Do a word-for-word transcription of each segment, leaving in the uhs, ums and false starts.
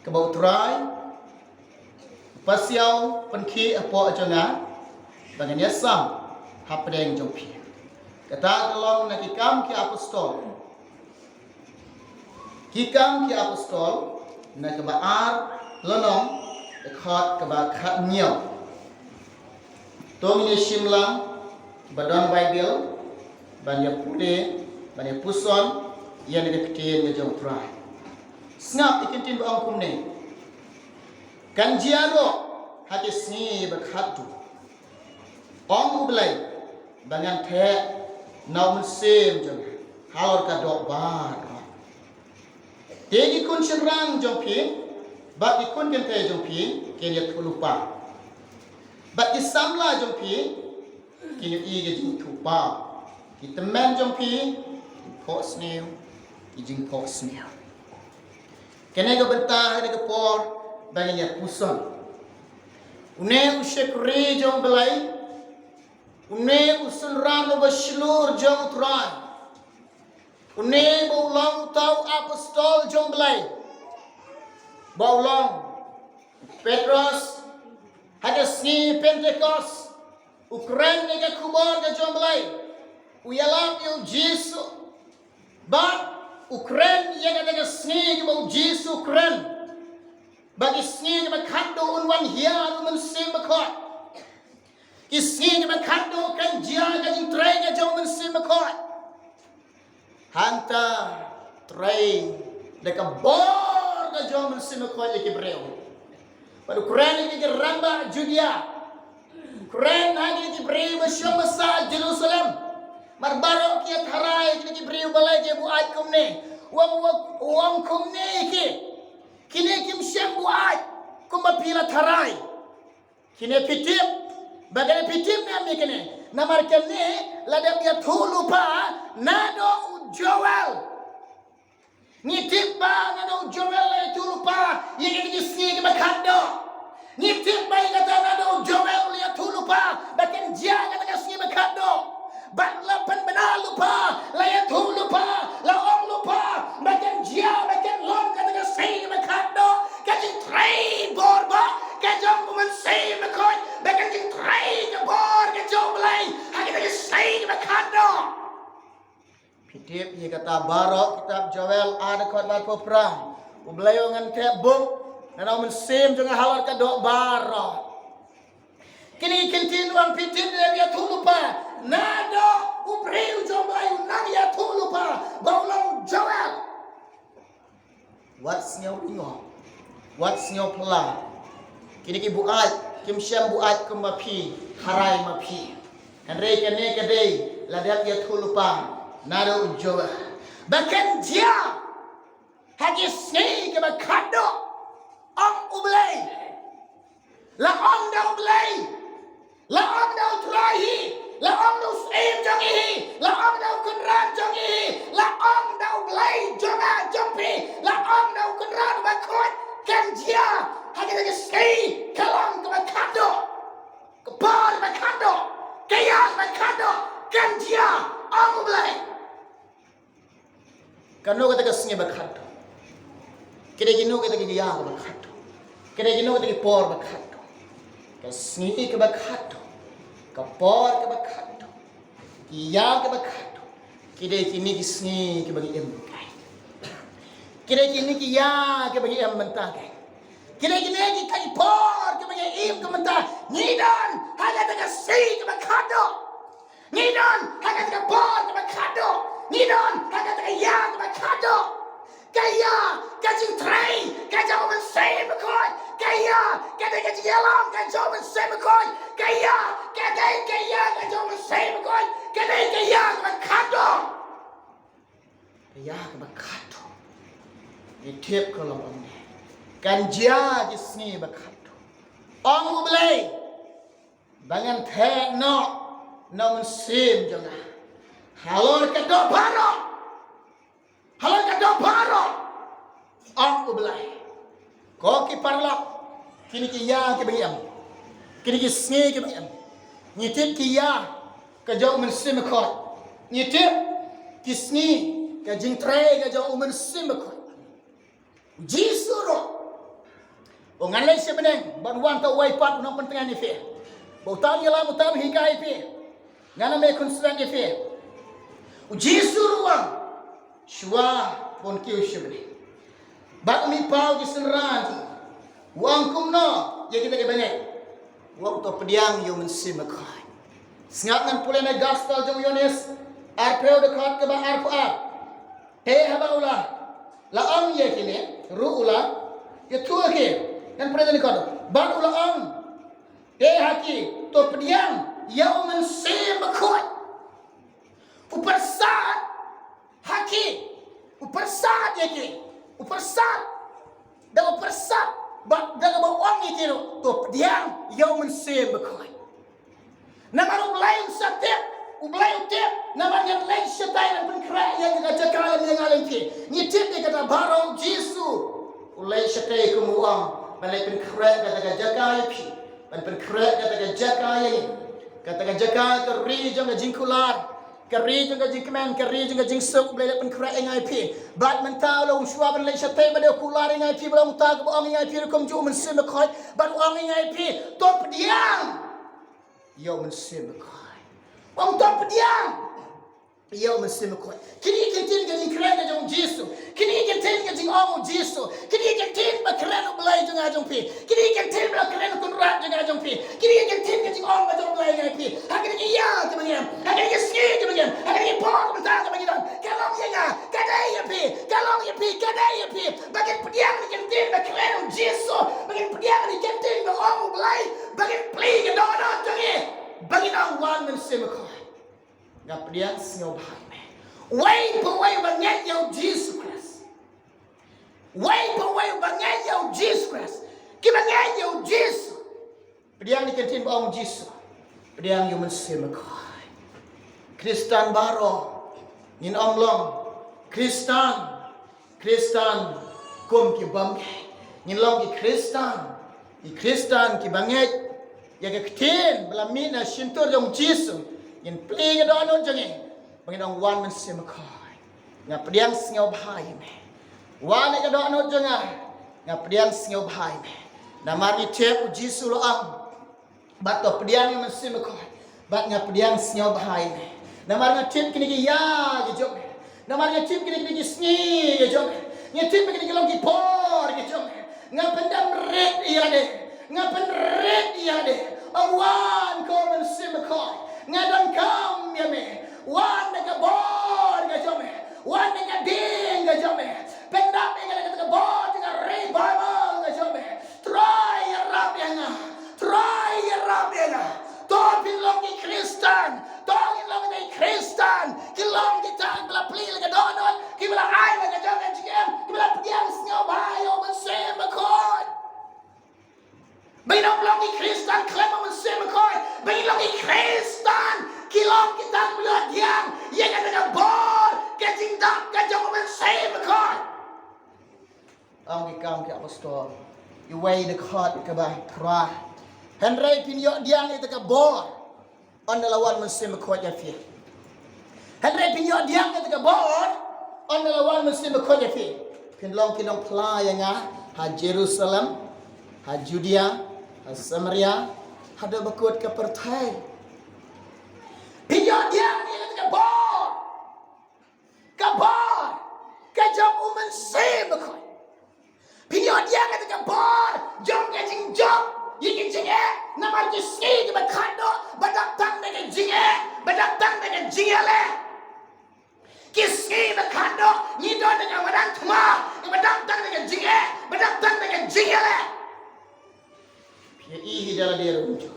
Kaba U Trai u pasiaw pynkhih hapoh jong nga ba ngan ïasam hapdeng jong phi. Kata ka long na Ki Kam Ki Apostol. Ki Kam Ki Apostol, na kaba ar lynnong, dkhot kaba khathynñiew. To ngin ïa shim lang, ba don Baibl, ban ïa pule, ban ïa puson ïa kane ka ktien ka jong U Trai. Sngap, i kyntien ba ong kumne: Kan jia ruh ha ki sngi ba khatduh, ong U Blei, ba ngan theh na U Mynsiem jong nga halor ka doh baroh. Te ki khun shynrang jong phi bad ki khun kynthei jong phi kin ïathuhlypa, bad ki samla jong phi kin ïohi ka jingthuhpaw. Ki tymmen jong phi kin phohsniew ki jingphohsniew. Kane ka bynta, ha kane ka por, ba ngin ïa puson. Une u shakri jong U Blei, une u synran uba shlur jong U Trai, une ba u long uta u apostol jong U Blei, ba u long Petros, ha ka sngi Pentekost, u kren ïa ka khubor ka jong U Blei, u ïalap ïa U Jisu. Bad u kren ïa kata ka sngi kaba U Jisu u kren ba ki sngi kiba khatduh un wan hiar U Mynsiem Bakhuid. Ki sngi kiba khatduh kan jia ka jingtrei ka jong U Mynsiem Bakhuid. Hangta trei da ka bor ka jong U Mynsiem Bakhuid ïa ki briew. Bad u kren ïa ki rangbah Judia, u kren ha ki briew ba shong basa Jerusalem. Namar baroh ki ïa tharai ki briew balei ki buaid kumne. U ong, u ong kumne ïa ki: Kine kim shym buaid kumba phi la tharai. Kine phi tip, ba kine phi tip ne em ïa kine? Namar kine la dep ïathuhlypa naduh u Joel. Ngi tip ba naduh u Joel la ïathuhlypa ïa kine ki sngi kiba khatduh. Ngi tip ba ïa kata naduh u Joel la ïathuhlypa ba kan jia kata ka sngi ba khatduh. Bad la pynbna lypa, la ïathuhlypa, la ong lypa ba kan jia, ba kan long kata ka sngi kiba khatduh ka jingtrei bor ba ka jong U Mynsiem Bakhuid, ba ka jingtrei ka bor ka jong U Blei ha kata ka sngi kiba khatduh. Phi tip ïa kata baroh kitab Joel ar dkhot arphew phra. U Blei u ong, ngan theh buk na U Mynsiem jong nga halor ka doh baroh. Kine ki kyntien u ong phi tip, la ïathuhlypa naduh u briew jong U Blei u nang ïathuhlypa ba u long u Joel. Wat sngew lyngngoh, wat sngew phylla. Kine ki buaid kim shym buaid kumba phi tharai ma phi. Hynrei kane ka dei la dep ïathuhlypa naduh u Joel ba kan jia ha ki sngi kiba khatduh, ong U Blei. La ong da U Blei, la ong da U Trai hi, la ong da u Syiem jong ngi hi, la ong da u Kynrad jong ngi hi, la ong da U Blei jong nga jong phi, la ong da u Kynrad Bakhuid, kan jia ha kine ki sngi, ka long kaba khatduh, ka por ba khatduh, ka ïa ba khatduh, kan jia, ong U Blei. Kano kata ka sngi ba khatduh? Ka dei kino kata ka ïa kaba khatduh? Ka dei kino kata ka por ba khatduh? Ka sngi kaba khatduh, ka por kaba khatduh, ki ïa kaba khatduh, ki dei kine ki sngi kiba ngi im mynta. Ki dei kine ki ïa kiba ngi im mynta. Ki dei kine ki, ki por kiba ngi im ka mynta. Ngi don ha kata ka sngi kaba khatduh. Ngi don ha kata ka por kaba khatduh. Ngi don ha kata ka ïa kaba khatduh. Ka ïa ka jingtrei ka jong U Mynsiem Bakhuid. Ka ïa ka dei ka jingïalam ka jong U Mynsiem Bakhuid. Ka ïa ka dei ka ïa ka jong U Mynsiem Bakhuid. Ka dei ka ïa kaba khatduh. Ka ïa kaba khatduh. Ngi tip ka long kumne. Kan jia ki sngi ba khatduh, ong U Blei, ba ngan theh noh na U Mynsiem jong nga halor ka doh baroh. Halor ka doh baroh, ong U Blei. Ko ki paralok, kine ki ïa kiba ngi im, kine ki sngi kiba ngi im, ngi tip ki ïa ka jong U Mynsiem Bakhuid. Ngi tip ki sngi ka jingtrei ka jong U Mynsiem Bakhuid. U Jisu ruh Ngan leit sha bneng ban wan, uta uwei pat u nongpyntngen ïa phi. Ba uta u ïalam, uta u hikai ïa phi. Ngan ym ïakhun stet ïa phi. U Jisu ruh u ong, shuwa ban kiew sha bneng, bad u mih paw ki synran, u ong kumno ïa kita kiba ngeit? U ong, to pdiang ïa u Mynsiem Bakhuid. Sngap, ngan pule na gospel jong u Ïoannis arphew, dkhot kaba arphew ar. Te haba u la, la ong ïa kine ruh, u la ïathuh ïa ki. Ngan pule na dkhot, bad u la ong te ha ki, to pdiang ïa u Mynsiem Bakhuid. U pyrsad ha ki, u pyrsad ïa ki, u pyrsad, da u pyrsad, bad da kaba ong ïa ki ruh, to pdiang ïa u Mynsiem Bakhuid. Namar U Blei un sa tip, U Blei u tip, namar ngi leit shatai ban pynkhreh ïa ka jaka lem ïa nga lem phi. Ngi tip ïa kata baroh, U Jisu u leit shatai kum u ong, ban leit pynkhreh kata ka jaka ïa phi, ban pynkhreh kata ka jaka ïa ngi. Kata ka jaka, ka ri jong ka jingkular, ka ri jong ka jingkmen, ka ri jong ka jingsuk, U Blei u la pynkhreh ïa nga ïa phi. Bad mynta u la ong, shuwa ban leit shatai, bad u kular ïa nga ïa phi, bad u ong, uta kaba ong ïa nga ïa phi ruh kumjuh u Mynsiem Bakhuid, bad u ong ïa nga ïa phi, to pdiang ïa u Mynsiem Bakhuid. U ong, to pdiang ïa u Mynsiem Bakhuid. Kine ki ktien ka jingkren ka jong U Jisu. Kine ki ktien ka jingong U Jisu. Kine ki ktien ba kren U Blei jong nga jong phi. Kine ki ktien ba kren u Kynrad jong nga jong phi. Kine ki ktien ka jingong ka jong U Blei ïa nga ïa phi. Ha kine ki ïa kiba ngi em, ha kine ki sngi kiba ngi em, ha kine ki por kiba ngi don, ka long ïa nga, ka dei ïa phi. Ka long ïa phi, ka dei ïa phi. Ba ngin pdiang ïa ki ktien ba kren U Jisu. Ba ngin pdiang ïa ki ktien ba ong U Blei. Ba ngin plie ïa ka dohnud jong ngi. Ba ngin ong, wan Mynsiem Bakhuid, nga pdiang, sngewbha ïa me. Uwei pa uwei uba ngeit ïa U Jisu Khrist. Uwei pa uwei uba ngeit ïa U Jisu Khrist. Kiba ngeit ïa U Jisu. Pdiang ïa ki ktien ba ong U Jisu. Pdiang ïa u Mynsiem Bakhuid. Khristan baroh ngin ym long Khristan, Khristan kum ki bym ngeit. Ngin long ki Khristan, ki Khristan kiba ngeit ïa ki ktien ba la mih na shyntur jong U Jisu. Ngin plie ïa ka dohnud jong ngi. Ba ngin ong, wan Mynsiem Bakhuid, nga pdiang, sngewbha ïa me. Wan ïa ka dohnud jong nga, nga pdiang, sngewbha ïa me. Namar ngi tip U Jisu u la ong, bad to pdiang ïa u Mynsiem Bakhuid, bad nga pdiang, sngewbha ïa me. Namar nga tip kine ki ïa ki jong me. Namar nga tip kine, kine ki sngi ki jong me. Nga tip kine ki long ki por ki jong me. Nga pyndem rit ïa lade. Nga pynrit ïa lade. Ong, wan ko Mynsiem Bakhuid, nga donkam ïa me. Wan da ka bor ka jong me. Wan da ka ding ka jong me. Pyndap ïa nga da ka bor jong ka revival ka jong me. Trai, ïarap ïa nga. Trai, ïarap ïa nga. To phin long ki Khristan. To ngin long ki Khristan. Ki long kita kiba la plie ïa ka dohnud, kiba la ai ïa ka jong ka jingim, kiba la pdiang, sngewbha ïa u Mynsiem Bakhuid. Ba ngin ym long ki Khristan khlem u Mynsiem Bakhuid. Ba ngin long ki Khristan ki long kita kiba la pdiang ïa kata ka bor, ka jingdap ka jong u Mynsiem Bakhuid. Ong ki Kam ki Apostol, uwei, dkhot kaba phra. Hynrei phin ïoh pdiang ïa kata ka bor ynda la wan u Mynsiem Bakhuid ïa phi. Hynrei phin ïoh pdiang ïa kata ka bor ynda la wan u Mynsiem Bakhuid ïa phi. Phin long ki nongphla ïa nga ha Jerusalem, ha Judea, ha Samaria, haduh ba kut ka pyrthei. Phin ïoh pdiang ïa kata ka bor. Ka bor ka jong u Mynsiem Bakhuid. Phin ïoh pdiang ïa ka bor jong ka jingjop ïa ki jingeh, namar ki sngi kiba khatduh ba dap tang da ka jingeh, ba dap tang da ka jingïaleh. Ki sngi ba khatduh ngi don da ka madan thma, ba dap tang da ka jingeh, ba dap tang da ka jingïaleh. Phi ïohi hi da lade ruh kumjuh.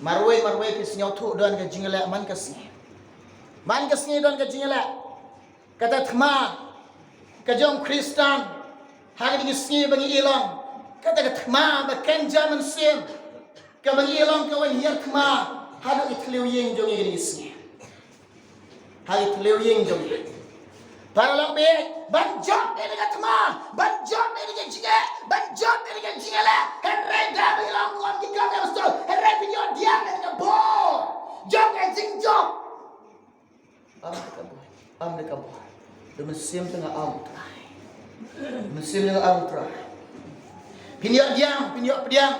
Marwei marwei phi sngewthuh don ka jingïaleh man ka sngi. Man ka sngi don ka jingïaleh. Kata thma ka jong u Khristan ha kine ki sngi ba ngi ïalong, kata ka thma ba kynja mynsiem, kaba ngi ïalong ka wan hiar thma haduh ki thliew ïing jong ngi kine ki sngi. Ha ki thliew ïing jong ngi. Para lok bieit, ban jop ïa ka thma, ban jop ïa ka jingeh, ban jop ïa ka jingeh leh. Hynrei da ba ngi long kum ki Kam ki Apostol, hynrei phin ïoh pdiang ïa ka bor jong ka jingjop. Ym da ka bor, ym da ka bor. Da u Mynsiem jong nga, ong u Trai. Mynsiem jong nga, ong u Trai. Phin ïoh pdiang, phin ïoh pdiang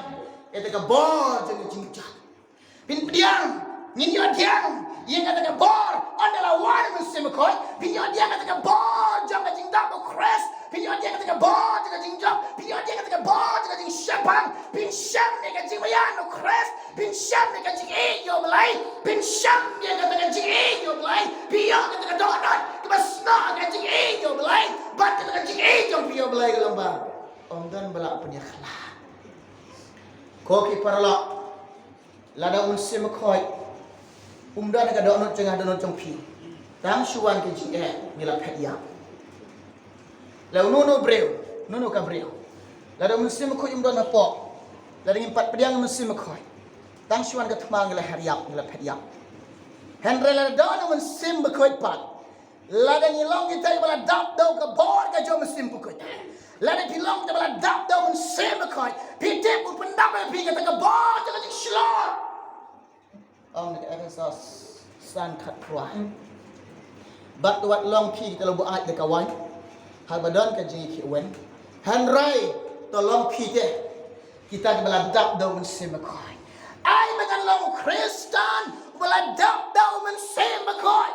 ïa kata ka bor jong ka jingjop. Phin pdiang, ngin ïoh pdiang ïa kata ka bor ynda la wan u Mynsiem Bakhuid. Phin ïoh pdiang kata ka bor jong ka jingdap u Khrist. Phin ïoh pdiang kata ka bor jong ka jingjop. Phin ïoh pdiang kata ka bor jong ka jingsheptieng. Phin shem ïa ka jingmaïan u Khrist. Phin shem ïa ka jingïeit ïa u Blei. Phin shem ïa kata ka jingïeit ïa u Blei. Phin ïoh kata ka dohnud kaba snoh ka jingïeit ïa u Blei. Bad kata ka jingïeit jong phi ïa u Blei ka long ba ym don ba lah pynïakhlad. Ko ki paralok, lada u Mynsiem Bakhuid um don ha ka dohnud jong nga, dohnud jong phi, tang shu wan ki jingeh ngi la phet ïap. La uno uno u briew, uno uno ka briew, lada u Mynsiem Bakhuid um don hapoh, lada ngim pat pdiang u Mynsiem Bakhuid, tang shu wan ka thma ngi la her ïap, ngi la phet ïap. Hynrei lada don u Mynsiem Bakhuid pat, lada ngi long kita kiba la dap da ka bor ka jong u Mynsiem Bakhuid, lada phi long kita ba la dap da u Mynsiem Bakhuid, phi tip un pyndap ïa phi kata ka bor jong ka jingshlur. Ong na ka Ephesos san khatphra. Bad wat long phi kita la buaid da ka waiñ, haba don ka jingïakhih waiñ. Hynrei to long phi te kita kiba la dap da u Mynsiem Bakhuid. Ai ba ngan long u Khristan uba la dap da u Mynsiem Bakhuid.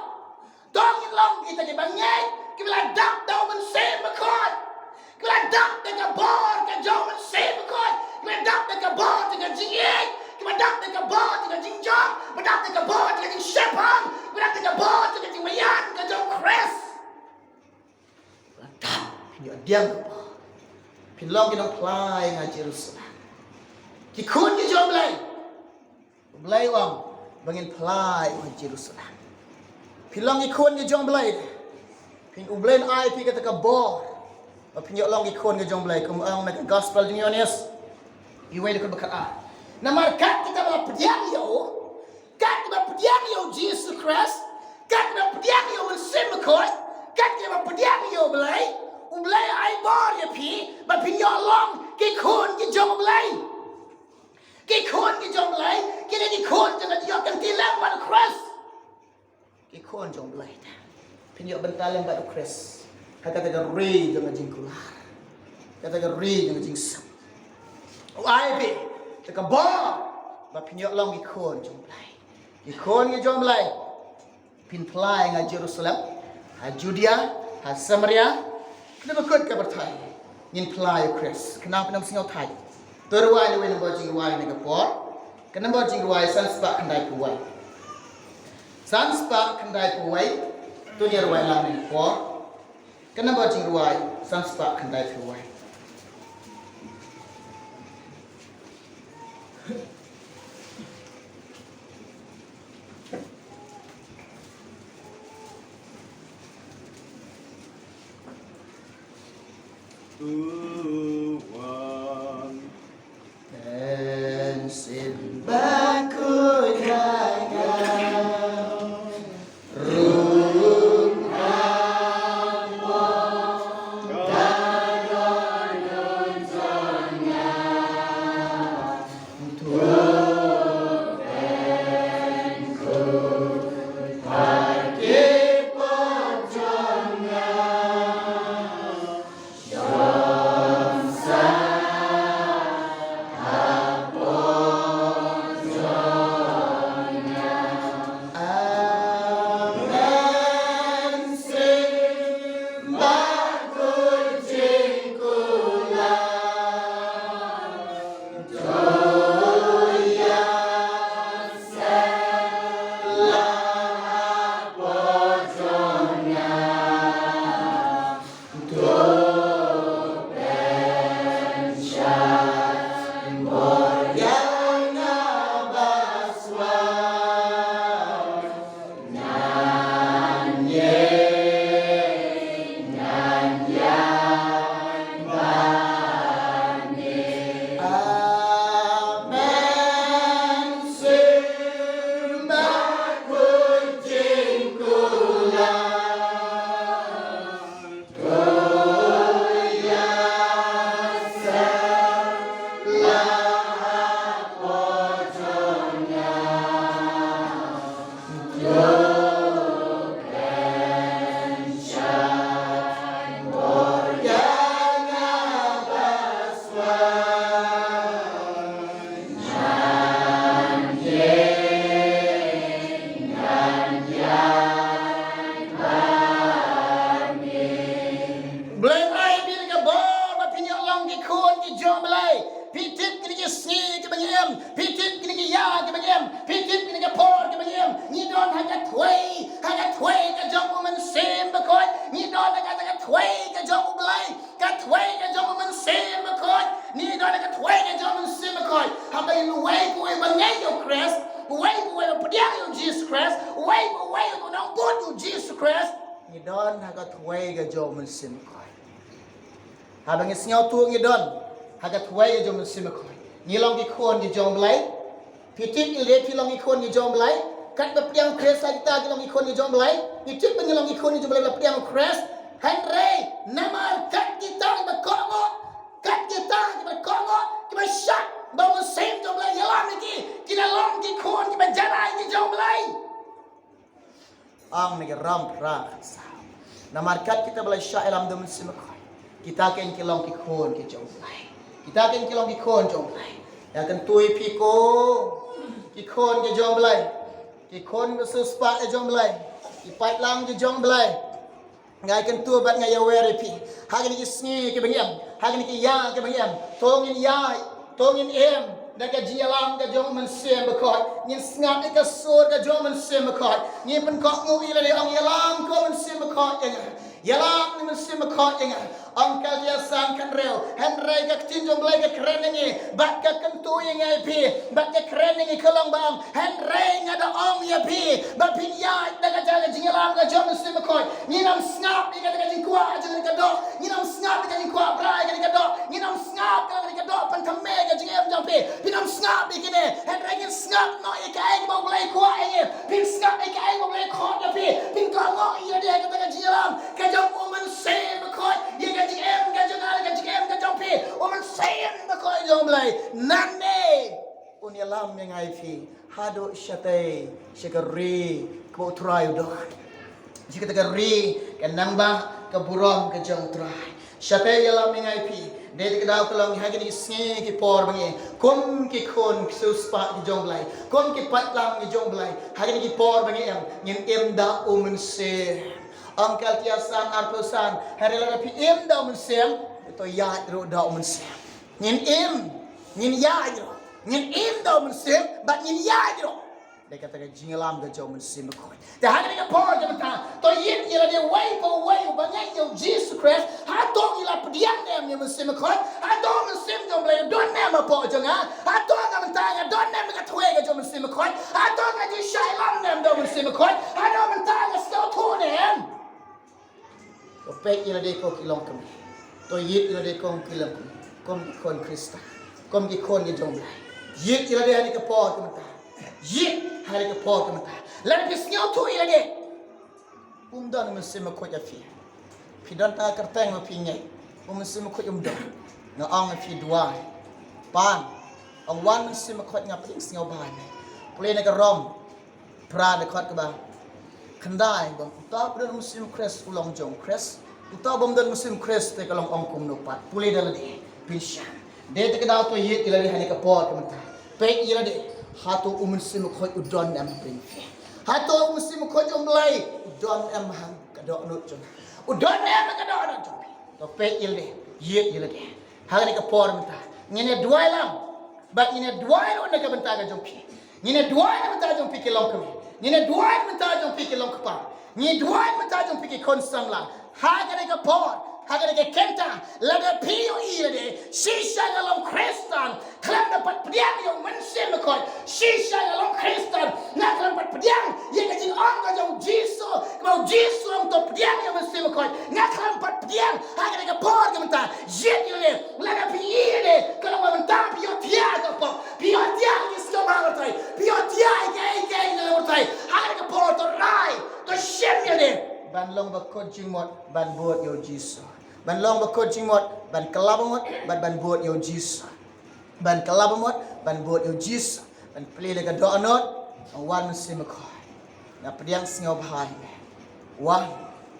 To ngin long kita kiba ngeit, kiba la dap da u Mynsiem Bakhuid. Kiba la dap da ka bor ka jong u Mynsiem Bakhuid. Kiba la dap da ka bor jong ka jingïeit. Kiba la dap da ka bor jong ka jingjop. Kiba la dap da ka bor jong ka jingsheptieng. Kiba la dap da ka bor jong ka jingmaïan ka jong u Khrist. Kiba la dap, phin ïoh pdiang ka bor. Phin long ki nongphla ïa nga ha Jerusalem. Ki khun ki jong u Blei. U Blei u ong ba ngin phla ïa u ha Jerusalem. Phin long ki khun ki jong u Blei. Phin, u Blei un ai ïa phi kata ka bor ba phin ïoh long ki khun ki jong u Blei, kum ong na ka Gospel jong u Ïoannis, uwei dkhot ba khatar. Namar kat kita ba la pdiang ïa u, kat kita ba pdiang ïa u Jisu Khrist, kat kita ba pdiang ïa u Mynsiem Bakhuid, kat kita ba pdiang ïa u Blei, u Blei u ai bor ïa phi ba phin ïoh long ki khun ki jong u Blei. Ki khun ki jong u Blei, kine ki khun jong ka jingïoh kynti lem bad u Khrist. Ki khun jong u Blei, phin ïoh bynta lem bad u Khrist ha kata ka ri jong ka jingkular, kata ka ri jong ka jingsuk. U ai phi kata ka bor ba phin ïoh long ki khun jong u Blei. Ki khun ki jong u Blei. Phin phla ïa nga ha Jerusalem, ha Judia, ha Samaria, kane ba kut ka pyrthei. Ngin phla ïa u Khrist. Khnang phin ym sngew thait, to rwai ïa uwei u nombar jingrwai na ka por. Ka nombar jingrwai san spah khyndai phew wei. San spah khyndai phew wei. To ngin rwai lang na ka por. Ka nombar jingrwai san spah khyndai phew wei. Tuhan. Mynsiem Bakhuid ha nga. Phi tip kine ki ïa kiba ngi im, phi tip kine ki por kiba ngi im. Ngi don ha ka thwei, ha ka thwei ka jong u Mynsiem Bakhuid. Ngi don ha ka, ha ka thwei ka jong u Blei, ka thwei ka jong u Mynsiem Bakhuid. Ngi don ha ka thwei ka jong u Mynsiem Bakhuid. Haba uwei pa uwei ba ngeit ïa u Khrist, uwei pa uwei ba pdiang ïa u Jisu Khrist, uwei pa uwei uba nongbud ïa u Jisu Khrist, ngi don ha ka thwei ka jong u Mynsiem Bakhuid. Haba ngi sngewthuh ngi don ha ka thwei ka jong u Mynsiem Bakhuid, ngi long ki khun ki jong u Blei. Phi tip ïa lade phi long ki khun ki jong u Blei? Katba pdiang u Khrist kita ki long ki khun ki jong u Blei. Phi tip ba ngi long ki khun ki jong u Blei ba la pdiang u Khrist? Hynrei namar kat kita kiba kohnguh, kat kita kiba kohnguh, kiba shah ba u Mynsiem jong u Blei ïalam ïa ki, ki la long ki khun kiba janai ki jong u Blei. Ong na ki ram phra khatsaw. Namar kat kita ba la shah ïalam da u Mynsiem Bakhuid, kita kein ki long ki khun ki jong u Blei. Kita kein ki long ki khun jong u Blei. Ïa kyntu ïa phi ko, ki khun ki jong u Blei, ki khun ba siewspah ki jong u Blei, ki paidlang ki jong u Blei. Nga ïa kyntu bad nga ïa wer ïa phi ha kine ki sngi kiba ngi im, ha kine ki ïa kiba ngi im. To ngin ïa, to ngin im da ka jingïalam ka jong u Mynsiem Bakhuid. Ngin sngap ïa ka sur ka jong u Mynsiem Bakhuid. Ngin pynkohnguh ïa lade, ong ïalam ko Mynsiem Bakhuid ïa nga. Ïalam ko Mynsiem Bakhuid ïa nga. Ong Kalatia san khathynriew, hynrei ka ktien jong u Blei ka kren ïa ngi bad ka kyntu ïa ngi ïa phi bad ka kren ïa ngi ka long ba ong, hynrei nga da ong ïa phi ba phin ïaid da ka jingïalam ka jong u Mynsiem Bakhuid. Ngin ym sngap ïa kata ka jingkwah jong kane ka doh. Ngin ym sngap ïa ka jingkwah brai kane ka doh. Ngin ym sngap ïa kane ka doh pynthymmai ka jingim jong phi. Phin ym sngap ïa kine. Hynrei ngin sngap noh ïa kaei kaba u Blei kwah ïa ngi. Phin sngap ïa kaei kaba u Blei kwah ïa phi. Phin kohnguh ïa lade ha kata ka jingïalam ka jong u Mynsiem Bakhuid. Ïa ka jingim ka jong nga, ka jingim ka jong phi, u Mynsiem Bakhuid jong u Blei. Nangne un ïalam ïa nga ïa phi haduh shatei sha ka ri kaba u Trai u don. Sha kata ka ri ka nangbah ka burom ka jong u Trai. Shatei ïalam ïa nga ïa phi. Dei te ka daw ka long ha kine ki sngi ki por ba ngi kum ki khun ki siewspah ki jong u Blei, kum ki paidlang ki jong u Blei, ha kine ki por ba ngi im, ngin im da u Mynsiem. Ong Kalatia san arphew san, hynrei lada phi im da u Mynsiem, to ïaid ruh da u Mynsiem. Ngin im, ngin ïaid ruh. Ngin im da u Mynsiem bad ngin ïaid ruh. Dei kata ka jingïalam ka jong u Mynsiem Bakhuid. Te ha kane ka por ka mynta, to ïit ïa lade uwei pa uwei uba ngeit ïa u Jisu Khrist. Hato ngi la pdiang ne em ïa u Mynsiem Bakhuid? Hato u Mynsiem jong u Blei u don ne em hapoh jong nga? Hato nga mynta nga don ne em ha ka thwei ka jong u Mynsiem Bakhuid? Hato nga ju shah ïalam ne em da u Mynsiem Bakhuid? Hato mynta nga sngewthuh ne em? To peit ïa lade ko ki longkmie. To ïit ïa lade ko ki longkmie. Kum ki khun Khristan, kum ki khun ki jong u Blei. Ïit ïa lade ha kane ka por ka mynta. Ïit ha kane ka por ka mynta. Lada phi sngewthuh ïa lade, um don u Mynsiem Bakhuid ha phi. Phi don tang ha kyrteng ba phi ngeit, u Mynsiem Bakhuid um don. Nga ong ïa phi, duwai. Pan, ong, wan Mynsiem Bakhuid, nga pdiang sngewbha ïa me. Pule na ka Rom phra, dkhot kaba khyndai, ba ong, uta uba don u Mynsiem Khrist u long jong u Khrist. Uta ubym don u Mynsiem Khrist te ka long ong kumno pat. Pule da lade, phin shem. Dei te ka daw to ïit ïa lade ha kane ka por ka mynta. Peit ïa lade, hato u Mynsiem Bakhuid u don ne em hapdeng phi? Hato u Mynsiem Bakhuid jong u Blei u don ne em ha ka dohnud jong nga? U don ne em ha ka dohnud jong phi? To peit ïa lade, ïit ïa lade ha kane ka por mynta. Ngin ïa duwai lang. Bad ngin ïa duwai ruh na ka bynta ka jong phi. Ngin ïa duwai na ka bynta jong phi ki longkmie. Ngin ïa duwai na ka bynta jong phi ki longkpa. Ngin ïa duwai na ka bynta jong phi ki khun samla. Ha kane ka por, ha kane ka kynta, lada phi ïohi lade, shisha nga long Khristan khlem da pat pdiang ïa u Mynsiem Bakhuid. Shisha nga long Khristan, nga khlem pat pdiang ïa ka jingong ka jong u Jisu, kaba u Jisu u ong to pdiang ïa u Mynsiem Bakhuid. Nga khlem pat pdiang. Ha kane ka por ka mynta, ïit ïa lade. Lada phi ïohi lade ka long ba mynta phi ïohthiah ïa ka pop, phi ïohthiah ïa ki sngewbha martai, phi ïohthiah ïa kaei kaei ka long martai, ha kane ka por to rai, to shem ïa lade ban long ba kut jingmut ban bud ïa u Jisu. Ban long ba kut jingmut ban kylla ba mut bad ban bud ïa u Jisu. Ban kylla ba mut ban bud ïa u Jisu. Ban plie da ka dohnud, wan Mynsiem Bakhuid, nga pdiang sngewbha ïa me. Wan,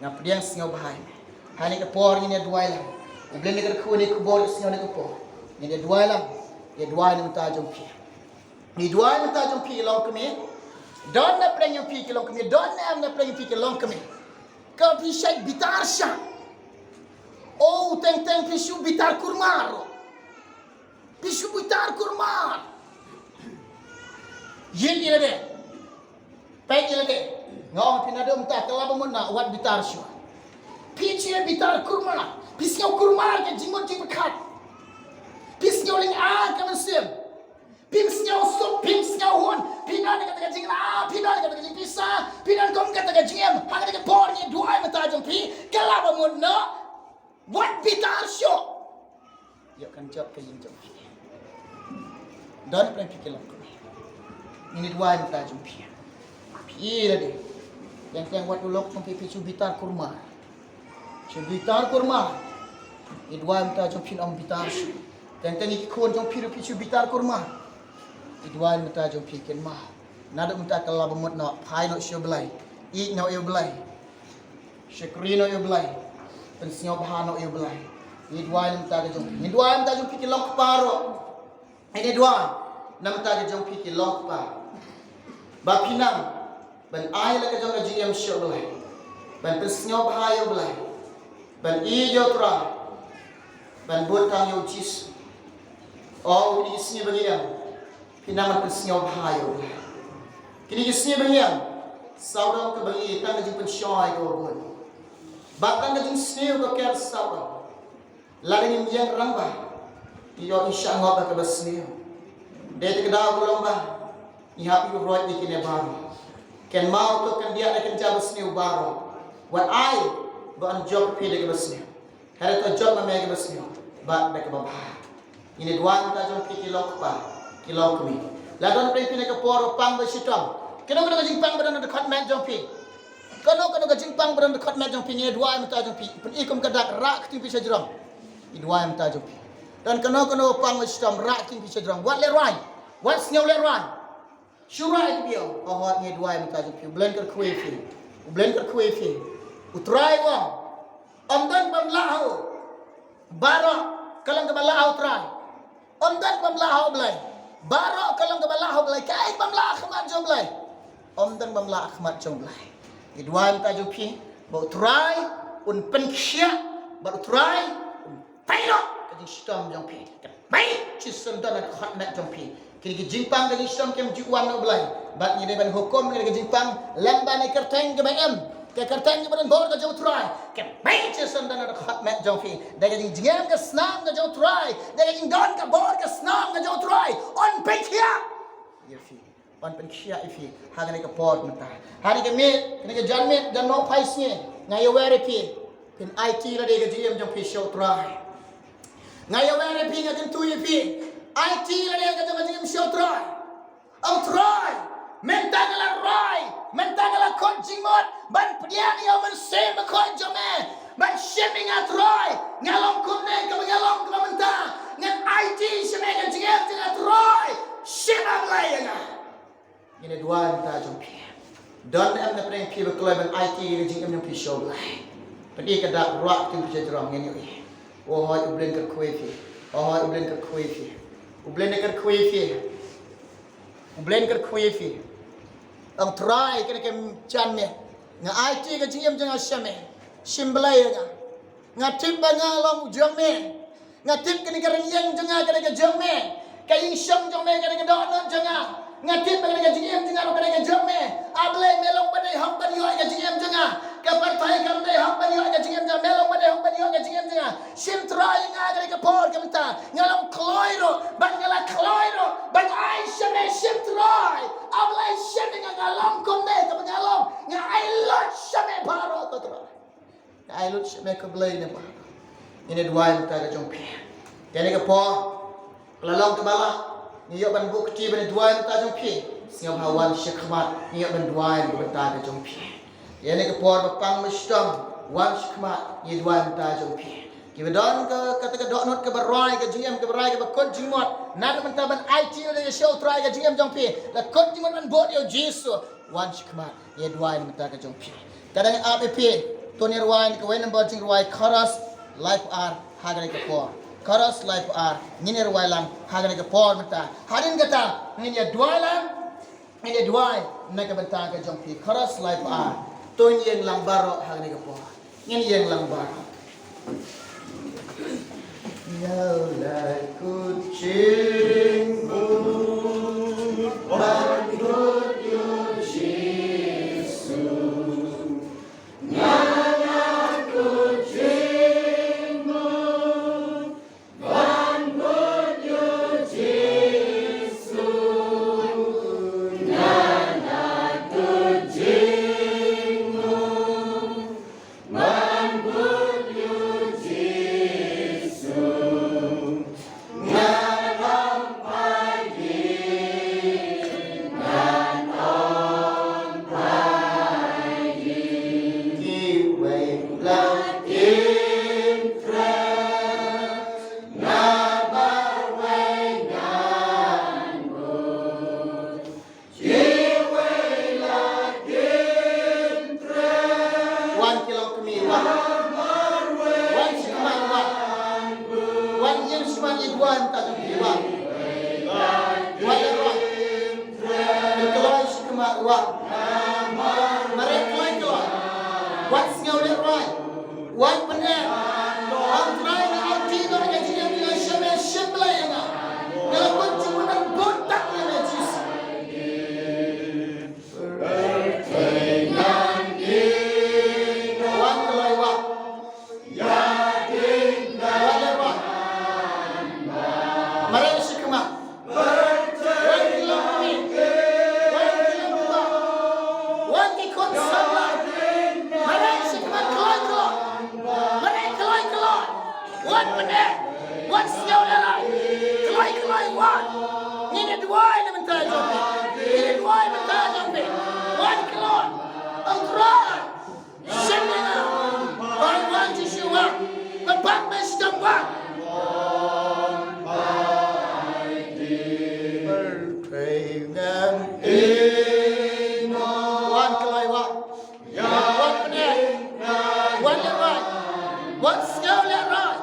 nga pdiang sngewbha ïa me. Ha kane ka por ngin ïa duwai lang. U Blei un kyrkhu ïa kane ka khubor sngew ha kane ka por. Ngin ïa duwai lang. Ïa duwai na ka bynta jong phi. Ïa duwai na ka bynta jong phi ki longkmie. Don na pdeng jong phi ki longkmie, don ne em na pdeng jong phi ki longkmie? Ka phi shait bitar sha. O, teng teng phi shu bitar kurmar. Phi shu bitar kurmar. Ïeit ïa lade. Peit ïa lade. Nga ong phi naduh mynta ka la ba mut noh wat bitar shuh. Phi shu bitar kurmar. Phi sngew kurmar ka jingmut jingpyrkhat. Phi sngew lyngngoh ka mynsiem. Phi sngew suk, phi sngew hun. Phi don kata ka jingla, phi don kata ka jingpisa. Phi don kum kata ka jingim. Ha kata ka por ngi duwai mynta jong phi. Ka la ba mut noh. Wat bitar shuh. Ïoh kan jop ka ïing jong phi. Don pyrshah phi ki long kumne. Ngi duwai mynta jong phi. Phi lade. Teng teng wat u lok jong phi phi shu bitar kurmar. Shu bitar kurmar. Ngi duwai mynta jong phi ym bitar shuh. Teng teng ki khun jong phi ruh phi shu bitar kurmar. Ngi duwai mynta jong phi kynmaw. Naduh mynta ka la ba mut noh phai noh sha U Blei. Ïeit noh ïa U Blei. Shakri noh ïa U Blei. Pynsngewbha noh ïa U Blei. Ngi duwai na bynta ka jong phi. Ngi duwai na bynta jong phi ki long kpa ruh. Ngi duwai na bynta ka jong phi ki long kpa. Ba phi nang ban ai la ka jong ka jingim sha U Blei. Ban pynsngewbha ïa U Blei. Ban ïeit ïa U Trai. Ban bud tang ïa U Jisu. O, kine ki sngi ba ngi ïeng, phi nang ban pynsngewbha ïa U Blei. Kine ki sngi ba ngi ïeng, sawdong kaba ngi ïeng tang ka jingpynshoi kaba bun. Bad tang ka jingsniew ka ker sawdong. Lada ngim ïeng rangbah, ngi ïoh ngi shah ngop da kaba sniew. Dei te ka daw ka long ba ngi hap ïa u roit ïa kine baroh. Kynmaw to khyndiat da ka jingpynsniew baroh. Wat ai ba yn jop phi da kaba sniew. Hynrei to jop ma me kaba sniew bad da kaba bha. Ngin ïa duwai mynta jong phi ki long kpa, ki long kmie. La don pdeng phi na ka por pang ba shitom. Kano kano ka jingpang ba don ha dkhot met jong phi. Kano kano ka jingpang ba don ha dkhot met jong phi, ngin ïa duwai mynta jong phi. Pyn-i kum ka dak, rah ktien phi sha jrong. Ngi duwai mynta jong phi. Don kano kano pang ba shitom, rah ktien phi sha jrong. Wat leh rwai. Wat sngew leh rwai. Shu rah ïa ka biang, hooid ngi duwai mynta jong phi, U Blei un kyrkhu ïa phi. U Blei un kyrkhu ïa phi. U Trai u ong, ym don bym lah ha u. Baroh ka long kaba lah ha U Trai. Ym don bym lah ha U Blei. Baroh ka long kaba lah ha U Blei. Kaei bym lah ha khmat jong U Blei? Ym don bym lah ha khmat jong U Blei. Ngi duwai mynta jong phi ba U Trai un pynkhiah, ba U Trai un Peit noh ka jingshitom jong phi. Ka peit shisien don ha dkhot met jong phi. Kine ki jingpang ka jingshitom kim ju wan na U Blei. Bad ngi dei ban hukum kine ki jingpang lem bad kane ka kyrteng kaba im, ka kyrteng kaba don bor ka jong U Trai. Ka peit shisien don ha dkhot met jong phi. Da ka jingjngem ka snam ka jong U Trai, da ka jingdon ka bor ka snam ka jong U Trai, un pynkhiah ïa phi. Ban pynkhiah ïa phi ha kane ka por mynta. Ha kane ka miet, kane ka janmiet, jannoh phai sngi, nga ïawer ïa phi. Phin aiti lade ka jingim jong phi sha U Trai. Nga ïawer ïa phi, nga kyntu ïa phi. Aiti lade ka jong ka jingim sha U Trai. A Trai, mynta nga la rai, mynta nga la khot jingmut ban pdiang ïa U Mynsiem Bakhuid jong me ban shim ïa nga, Trai. Nga long kumne kaba nga long kaba mynta. Ngan aiti sha me ka jingim jong nga, Trai. Shim, A Blei, ïa nga. Ngin ïa duwai mynta jong phi. Don em na pdeng phi ba kloi ban aiti ïa ka jingim jong phi sha U Blei? Peit ka dak, rah ktien phi sha jrong, ngin ïohi. O hooid, U Blei un kyrkhu ïa phi. O hooid, U Blei un kyrkhu ïa phi. U Blei un kyrkhu ïa phi. U Blei un kyrkhu ïa phi. Ong Trai, kane ka janmiet nga aiti ka jingim jong nga sha me. Shim, Blei, ïa nga. Nga tip ba nga long u jong me. Nga tip kane ka rynïeng jong nga ka dei ka jong me. Ka ïing shong jong me ka dei ka dohnud jong nga. Nga tip ba kane ka jingim jong nga ruh ka dei ka jong me. A Blei, me long ba dei hok ban ïoh ïa ka jingim jong nga. Ka pyrthei kam dei hok ban ïoh ïa ka jingim jong nga. Me long ba dei hok ban ïoh ïa ka jingim jong nga. Shim, Trai, ïa nga ha kane ka por ka mynta. Nga long kloi ruh, bad nga la kloi ruh ban ai sha me. Shim, Trai. A Blei, shim ïa nga, nga long kumne kaba nga long. Nga ai lut sha me baroh, ko Trai. Nga ai lut sha me, ko Blei, ne ba. Ngin ïa duwai mynta ka jong phi. Kane ka por ka la long kaba lah. Ngi ïoh ban buh kti ban ïa duwai mynta jong phi. Sngewbha wan shakhmat, ngi ïoh ban duwai na ka bynta ka jong phi. Ïa kane ka por ba pang ba shitom, wan shakhmat, ngi ïa duwai mynta jong phi. Kiba don ka, kata ka dohnud kaba rai ka jingim, kaba rai kaba kut jingmut, na ka bynta ban aiti lade sha U Trai ka jingim jong phi. La kut jingmut ban bud ïa U Jisu. Wan shakhmat, ngi ïa duwai na ka bynta ka jong phi. Ka dang ap ïa phi. To ngin ïa rwai na kawei number jingrwai, chorus laiphew ar ha kane ka por. Chorus laiphew ar ngin ïa rwai lang ha kane ka por mynta. Hadien kata ngin ïa duwai lang, ngin ïa duwai na ka bynta ka jong phi. Chorus laiphew ar. To ngin ïeng lang baroh ha kane ka por. Ngin ïeng lang baroh. Ïa la kut jingmut ban Wan ïeng shuwa ïa ka wan ta jong phi, wan. Wan leh roi. Kloi sha khmat, wan. Mareh kloi kloi. Wan sngew leh roi. Wan pyneh. Ong Trai, nga aiti noh ïa ka jingim jong nga sha me, shim Blei ïa nga. Nga la bud jingmut, bud tak ïa me Jisu. Wan kloi, wan. Wan leh roi. Mareh sha khmat. Wan ki longkmie. Wan ki longkmie. Wan ki khun samla. Mareh sha khmat, kloi kloi. Mareh kloi kloi. Wan pyneh. Wan sngew leh roi. Kloi kloi, wan. Ngin ïa duwai na ka bynta jong phi. Ngin ïa duwai na ka bynta jong phi. Wan kloi. Ong Trai. Shen ïa nga. Wan, wan Jisu, wan. Nga bat me shitom, wan. Wan kloi, wan. Wan pyneh. Wan leh roi. Wan sngew leh roi.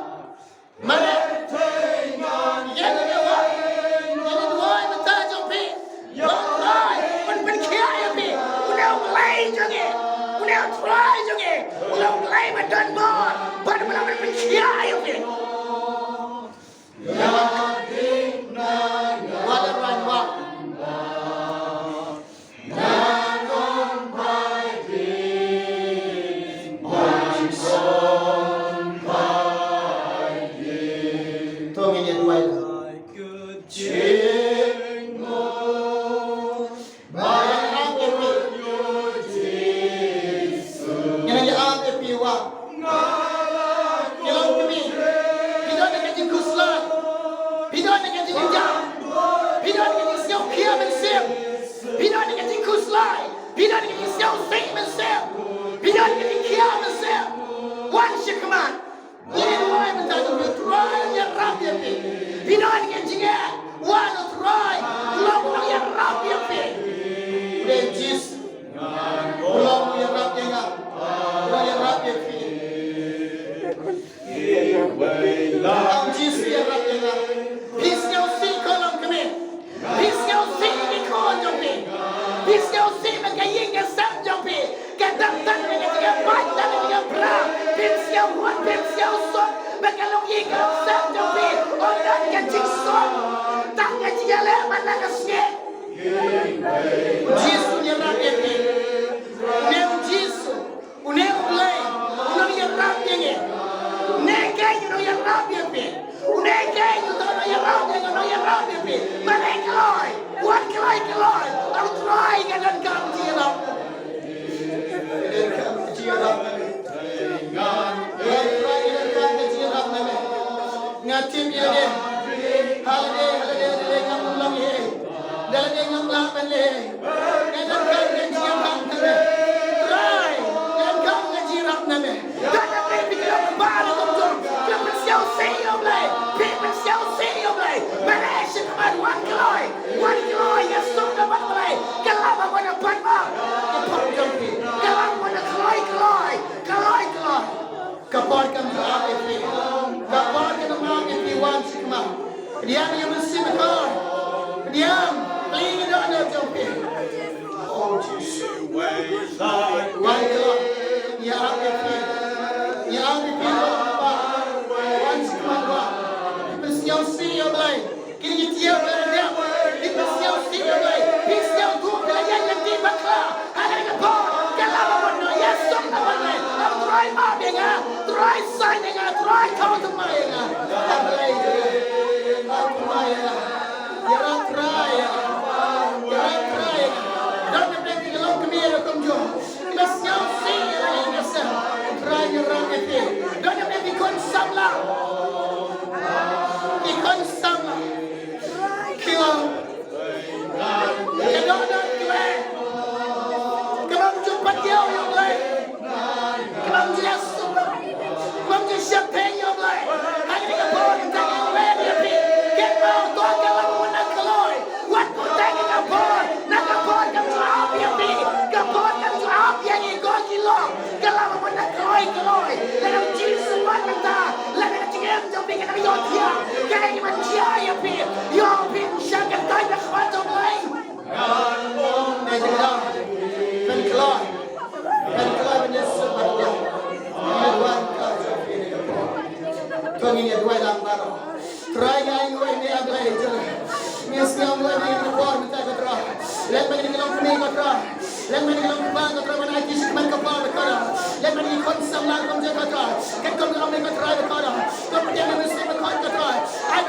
Mane, ïa ngi ïa wan, ïa ngi duwai mynta jong phi. Ïa U Trai un pynkhiah ïa phi. Une U Blei jong ngi, une U Trai jong ngi, une U Blei ba don bor, bad ba la pynkhiah ïa phi. Ïa wan, wan, wan, wan. To ngin ïa duwai. Ngin ïa ap ïa phi, wah. Ki longkmie, phi don ka jingkhuslai, phi don ka jingkhuslai, phi don ka jingsngewkhia mynsiem, phi don ka jingkhuslai, phi don ka jingsngewsih mynsiem, phi don ka jingkhia mynsiem. Wan sha khmat. Ngi duwai mynta, U Trai un ïarap ïa phi. Phi don ka jingeh, wan, U Trai u long u nongïarap ïa phi. U dei Jisu. U long u nongïarap ïa nga. U long u nongïarap ïa phi. Ong Jisu ïarap ïa nga. Phi sngewsih ko longkmie. Phi sngewsih ïa ki khun jong phi. Phi sngewsih ba ka ïing ka sem jong phi ka dang tang ïa ka jingïabait, tang ïa ka jingïabra. Phi sngewsih, phi sngewsih ba ka longïing ka longsem jong phi, oh, tang ka jingsuk, tang ka jingïaleh man la ka sngi. Jisu ïarap ïa phi. Une u Jisu. Une U Blei u nongïarap ïa ngi. Une keiñ u nongïarap ïa phi. Une keiñ u nongïarap ïa ngi, u nongïarap ïa phi. Mane kloi, wan kloi kloi. Ong Trai, nga donkam jingïarap. Nga donkam jingïarap. Wan Trai, nga donkam jingïarap. Nga tip ïa lade. Ha lade, ha lade, ha lade ngam long ei. Da lade ngam lah ban leh ei. Nga donkam ka jingïarap na me. Trai, nga donkam ka jingïarap na me. Don na me phi ki long kpa na kumjuh, phi pynsiaw sih ïa U Blei, phi pynsiaw sih ïa U Blei. Mane shi kman, wan kloi, wan kloi, ïa suk na bad U Blei. Ka lam ha bun na bad ma, ka por jong phi. Ka lam ha bun na kloi kloi, kloi kloi. Ka por kam ju ap ïa phi. Ka por kam ju ap ïa phi, wan shi kman. Pdiang ïa u Mynsiem Bakhuid. Pdiang, plie ïa dohnud jong phi. Oh Jisu. Wan ïa, ïa ap ïa phi. Ïa ap ïa phi, wan. Wan shi kman, wan. Pynsiaw sih ïa U Blei. Kine ki tiar ba la dep, phi pynsiaw sih ïa U Blei. Phi sngewthuh ba la ïaid lynti bakla. Ha kane ka por, ka la ba bun noh, ïa suk na bad U Blei. Ong Trai, map ïa nga. Trai, saiñ ïa nga. Trai, khaw thymmai ïa nga. Ïa Blei, khaw thymmai ïa nga. Ïarap Trai ïa nga. Ïarap Trai ïa nga. Don na pdeng ki longkmie ruh kumjuh. Ki ba sngewsih ïa la ïing la sem. Trai, ïarap ïa phi. Don na pdeng ki khun samla. Ki khun samla. Ki long. Ka dohnud kaba, kaba ym ju pat ïoh ïa U Blei. Kaba ym ju ïasuk. Kaba ym ju sheptieng ïa U Blei. Ha kane ka por, Phi ka ïoh thiah, ka dei ban jia ïa phi. Ïoh phi sha ka kaiñ ka khmat jong U Blei. Pynkloi, pynkloi ban ïasuk bad U Blei. Ngi duwai ka jong phi ne ka por. To ngin ïa duwai lang baroh. Trai, ngi ai nguh ïa me, A Blei jong ngi. Ngi sngew nguh ïa me ha ka por mynta ko Trai. Leh ma ngi ki long kmie ko Trai. Leh ma ngi ki long kpa ko Trai, ban ai ki shikmen kpa ko Trai. Leh ma ngi ki khun samla kum jong ko Trai. Katkum ka ong me ko Trai ko Trai. To pdiang ïa me Mynsiem Bakhuid ko Trai. Ai